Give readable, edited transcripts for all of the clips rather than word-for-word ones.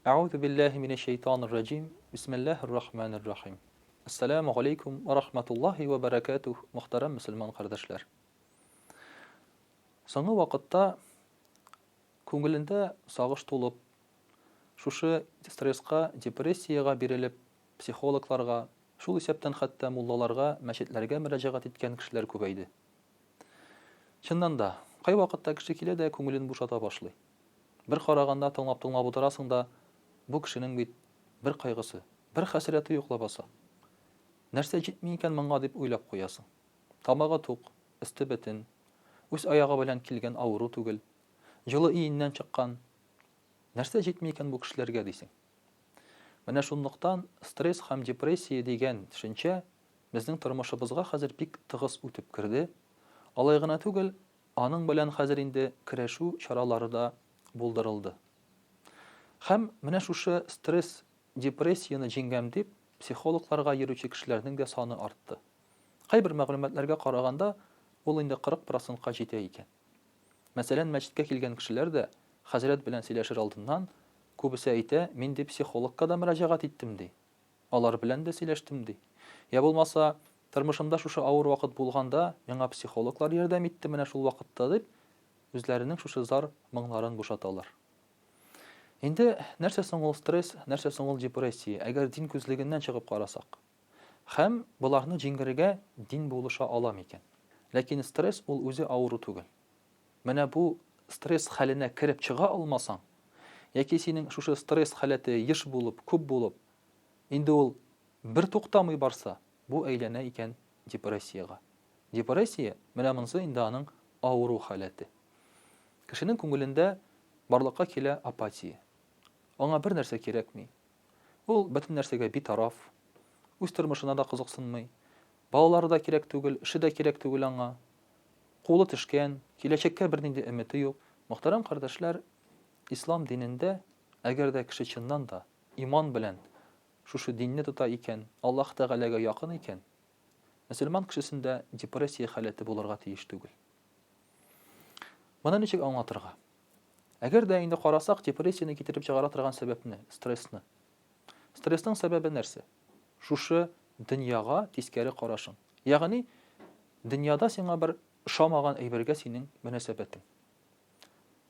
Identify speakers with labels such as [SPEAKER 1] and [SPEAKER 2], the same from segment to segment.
[SPEAKER 1] Әгъузу биллаһи минәш шәйтанир раҗим. Бисмиллаһир рахманир рахим. Ассаламу алейкум ва рахматуллаһи ва баракатуһ, мөхтәрәм мөселман кардәшләр. Соңгы вакытта күңелендә сагыш тулып, шушы стресска, депрессиягә бирелеп, психологларга, шул исәптән хәтта муллаларга, мәчетләргә мөрәҗәгать иткән кешеләр күбәйде. Чыннан да, кайвакытта кеше килә дә күңелен бушата башлый. Бер караганда тыңлап-тыңлап утырасың да, бу кешенең бит бер кайгысы, бер хәсрәте юк лабаса. Нәрсә җитми икән моңа дип уйлап куясың. Тамагы тук, өсте бөтен, үз аягы белән килгән авыру түгел, җылы өеннән чыккан. Нәрсә җитми икән бу кешеләргә дисең. Менә шунлыктан стресс һәм депрессия дигән төшенчә безнең тормышыбызга хәзер бик тыгыз үтеп керде. Алай гына түгел, аның белән хәзер инде көрәшү чаралары да булдырылды. Һәм менә шушы стресс, депрессияне җиңгәм дип, психологларга йөрүче кешеләрнең дә саны артты. Кайбер мәгълүматларга караганда, ул инде 40 процентка җитә икән. Мәсәлән, мәчеткә килгән кешеләр дә, хәзрәт белән сөйләшер алдыннан, күбесе әйтә, мин, ди, психологка да мөрәҗәгать иттем, ди. Алар белән дә сөйләштем, ди. Я булмаса, тормышымда шушы авыр вакыт булганда, миңа психологлар ярдәм итте менә шул вакытта, дип, үзләренең шушы зар моңнарын бушаталар. Инде нәрсә соң ул стресс, нәрсә соң ул депрессия, әгәр дин күзлегеннән чыгып карасак? Һәм боларны җиңгерергә дин булыша ала микән? Ләкин стресс ул үзе авыру түгел. Менә бу стресс хәленә кереп чыга алмасаң, яки синең шушы стресс халәте еш булып, күп булып, инде ул бер туктамый барса, бу әйләнә икән депрессиягә. Депрессия, менә монсы инде аның авыру халәте. Кешенең күңелендә барлыкка килә апатия. Аңа бер нәрсә кирәкми. Ул бөтен нәрсәгә битараф, үз тормышына да кызыксынмый. Балалары да кирәк түгел, эше дә кирәк түгел аңа. Кулы төшкән, киләчәккә бернинди өмете юк. Мөхтәрәм кардәшләр, ислам динендә, әгәр дә кеше чыннан да иман белән шушы динне тота икән, Аллаһ Тәгаләгә якын икән, мөселман кешесендә депрессия халәте булырга тиеш түгел. Моны ничек аңлатырга? Әгәр дә инде карасак, депрессияне китереп чыгара торган сәбәпне, стрессны. Стрессның сәбәбе нәрсә? Шушы дөньяга тискәре карашың. Ягъни, дөньяда сиңа бер ошамаган әйбергә синең мөнәсәбәтең.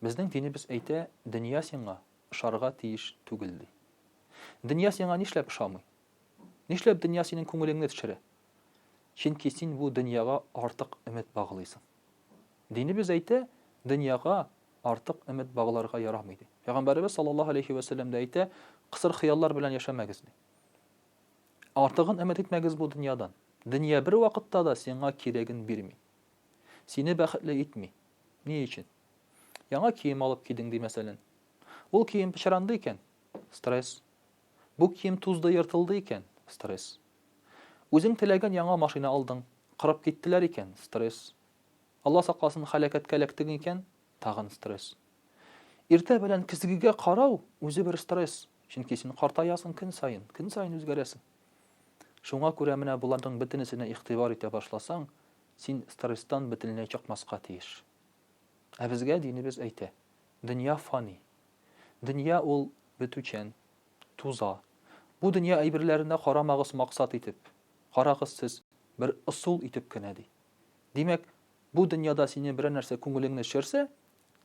[SPEAKER 1] Безнең динебез әйтә, дөнья сиңа ошарга тиеш түгел, ди. Дөнья сиңа нишләп ошамый? Нишләп дөнья синең күңелеңне төшерә? Чөнки син бу дөньяга артык өмет баглыйсың. Динебез әйтә, дөньяга артык өмет багларга ярамый, ди. Пәйгамбәребез саллаллаһу алейхи вә сәлләм дә әйтә, кысыр хыяллар белән яшәмәгез, ди. Артыгын өмет итмәгез бу дөньядан. Дөнья бер вакытта да сиңа кирәген бирми. Сине бәхетле итми. Ни өчен? Яңа кием алып кидең, ди, мәсәлән. Ул кием пычранды икән, стресс. Бу кием тузды, ертылды икән, стресс. Үзең теләгән яңа машина алдың, кырып киттеләр икән, стресс. Алла сакласын, һәлакәткә эләктең икән, тагын стресс. Иртә белән көзгегә карау үзе бер стресс, чөнки син картаясың көн саен, көн саен үзгәрәсең. Шуңа күрә менә боларның бөтенесенә игътибар итә башласаң, син стресстан бөтенләй чыкмаска тиеш. Ә безгә динебез әйтә, дөнья фани. Дөнья ул бетүчән, туза. Бу дөнья әйберләренә карамагыз максат итеп, карагыз сез бер ысул итеп кенә, ди. Димәк, бу дөньяда сине берәр нәрсә күңелеңне төшерсә,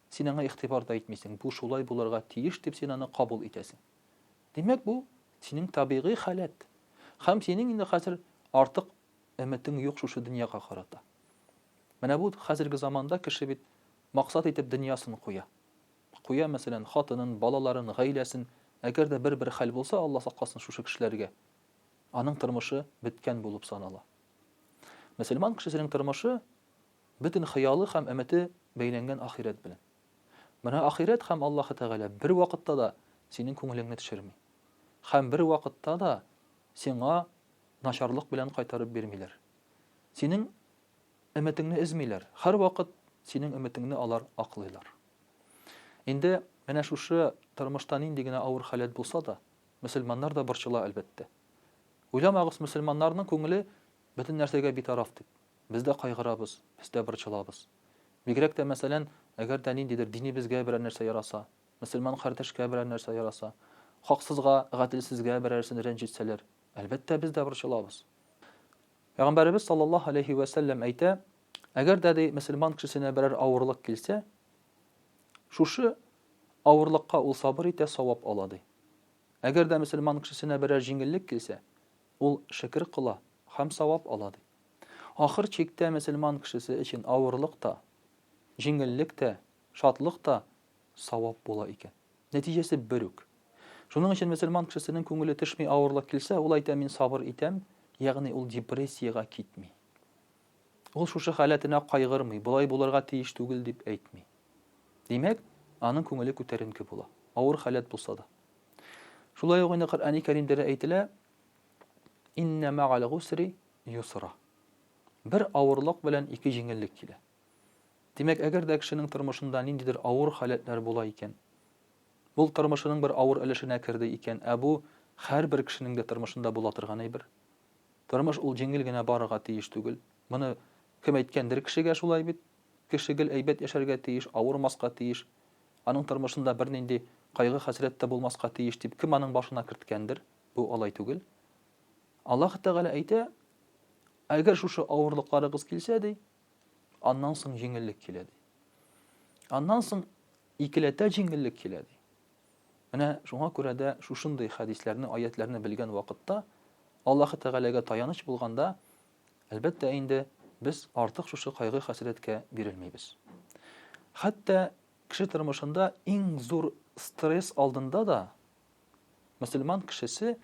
[SPEAKER 1] син аңа игътибар да итмисең, бу шулай булырга тиеш дип син аны кабул итәсең. Димәк, бу синең табигый халәт. Һәм синең инде хәзер артык өметең юк шушы дөньяга карата. Менә бу хәзерге заманда кеше бит максат итеп дөньясын куя. Куя, мәсәлән, хатынын, балаларын, гаиләсен. Әгәр дә бер-бер хәл булса, Алла сакласын шушы кешеләргә, аның тормышы беткән булып санала. Мөселман кешесенең тормышы бөтен хыялы һәм өмете бәйләнгән ахирәт белән. Менә ахирәт һәм Аллаһы Тәгалә бер вакытта да синең күңелеңне төшерми. Һәм бер вакытта да сиңа начарлык белән кайтарып бирмиләр. Синең өметеңне өзмиләр. Һәрвакыт синең өметеңне алар аклыйлар. Инде менә шушы тормышта нинди генә авыр халәт булса да, мөселманнар да борчыла, әлбәттә. Уйламагыз, мөселманнарның күңеле бөтен нәрсәгә битараф дип. Без дә кайгырабыз, без дә борчылабыз. Бигрәк тә, мәсәлән, әгәр дә ниндидер динебезгә берәр нәрсә яраса, мөселман кардәшкә берәр нәрсә яраса, хаксызга, гаделсезгә берәрсен рәнҗетсәләр, әлбәттә, без дә борчылабыз. Пәйгамбәребез саллаллаһу алейһи вә сәлләм әйтә, әгәр дә ди мөселман кешесенә берәр авырлык килсә, шушы авырлыкка ул сабыр итә, савап ала ди. Әгәр дә мөселман кешесенә берәр җиңеллек килсә, ул шөкер кыла һәм савап ала ди. Ахыр чиктә мөселман кешесе өчен авырлык та, җиңеллек тә, шатлык та савап була икән. Нәтиҗәсе бер үк. Шуның өчен мөселман кешесенең күңеле төшми авырлык килсә, ул әйтә, мин сабыр итәм, ягъни ул депрессиягә китми. Ул шушы халәтенә кайгырмый, болай булырга тиеш түгел дип әйтми. Димәк, аның күңеле күтәренке була, авыр халәт булса да. Шулай ук инде Коръәни Кәримдә дә әйтелә, Иннә мәгәл гусри юсра. Бер авырлык белән ике җиңеллек килә. Димәк, әгәр дә кешенең тормышында ниндидер авыр халәтләр була икән, ул тормышының бер авыр өлешенә керде икән, ә бу һәрбер кешенең дә тормышында була торган әйбер. Тормыш ул җиңел генә барырга тиеш түгел. Моны кем әйткәндер кешегә шулай бит. Кеше гел әйбәт яшәргә тиеш, авырмаска тиеш. Аның тормышында бернинди кайгы-хәсрәт тә булмаска тиеш дип кем аның башына керткәндер? Бу алай түгел. Аллаһ Тәгалә әйтә, әгәр шушы авырлыкларыгыз килсә, ди, аннан соң җиңеллек килә, ди. Аннан соң икеләтә җиңеллек килә, ди. Менә шуңа күрә дә шушындый хәдисләрне, аятләрне белгән вакытта, Аллаһ Тәгаләгә таяныч булганда, әлбәттә инде, без артык шушы кайгы-хәсрәткә бирелмибез. Хәтта кеше тормышында иң зур стресс алдында да Мөселман кешесе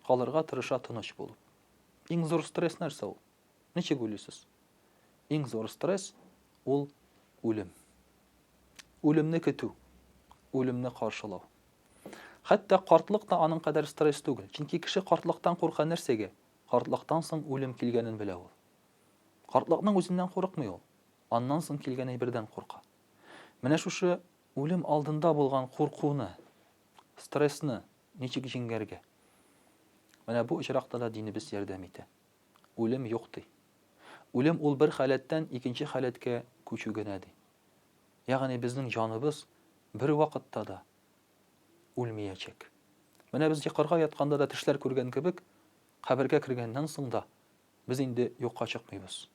[SPEAKER 1] калырга тырыша тыныч булып. Иң зур стресс нәрсә ул? Ничек уйлыйсыз? Иң зур стресс ул үлем. Үлемне көтү, үлемне каршылау. Хәтта картлык та аның кадәр стресс түгел. Чөнки кеше картлыктан курка нәрсәгә? Картлыктан соң үлем килгәнен белә ул. Картлыкның үзеннән курыкмый ул. Аннан соң килгән әйбердән курка. Менә шушы үлем алдында булган куркуны, Стрессны ничек җиңәргә? Менә бу очракта да динебез ярдәм итә. Үлем юк, ди. Үлем ул бер халәттән икенче халәткә күчү генә, ди. Ягъни безнең җаныбыз бервакытта да үлмиячәк. Менә без йокырга ятканда да төшләр күргән кебек, кабергә кергәннән соң да без инде юкка чыкмыйбыз.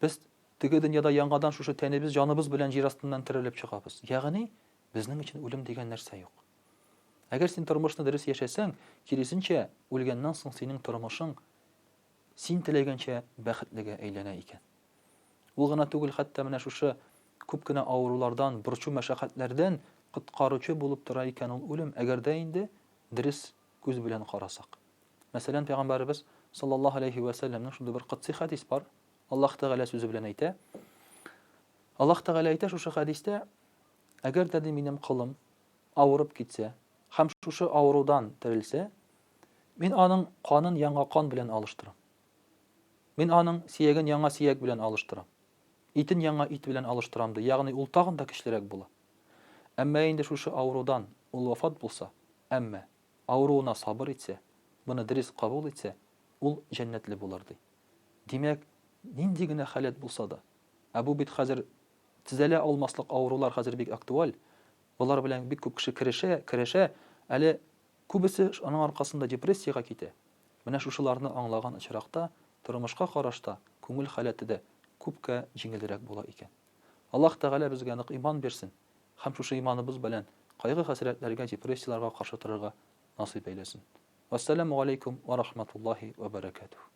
[SPEAKER 1] Без теге дөньяда яңадан шушы тәнебез, җаныбыз белән җир астыннан терелеп чыгабыз. Ягъни Безнең өчен үлем дигән нәрсә юк. Әгәр син тормышны дөрес яшәсәң, киресенчә, үлгәннән соң синең тормышың син теләгәнчә бәхетлегә әйләнә икән. Ул гына түгел, хәтта менә шушы күп кенә авырулардан, борчу-мәшәкатьләрдән коткаручы булып тора икән ул үлем, әгәр дә инде дөрес күз белән карасак. Мәсәлән, Пәйгамбәребез саллаллаһу алейһи вә сәлләмнең шундый бер кытси хәдис бар. Аллаһ Тәгалә сүзе белән әйтә. Аллаһ Тәгалә әйтә шушы хәдистә, Әгәр дә, ди, минем колым авырып китсә һәм шушы авырудан терелсә, мин аның канын яңа кан белән алыштырам. Мин аның сөяген яңа сөяк белән алыштырам. Итен яңа ит белән алыштырам, ди, ягъни ул тагын да көчлерәк була. Әмма инде шушы авырудан ул вафат булса, әмма авыруына сабыр итсә, моны дөрес кабул итсә, ул җәннәтле булыр, ди. Димәк, нинди генә халәт булса да, ә бу бит хәзер Төзәлә алмаслык авырулар хәзер бик актуаль. Болар белән бик күп кеше керешә, көрәшә. Әле күбесе аның аркасында депрессиягә китә. Менә шушыларны аңлаган очракта, тормышка караш та, күңел халәте дә күпкә җиңелрәк була икән. Аллаһ Тәгалә безгә нык иман бирсен һәм шушы иманыбыз белән кайгы-хәсрәтләргә, депрессияләргә каршы торырга насыйп әйләсен. Вәссәламү галәйкүм вә рахматуллаһи вә бәрәкәтүһ.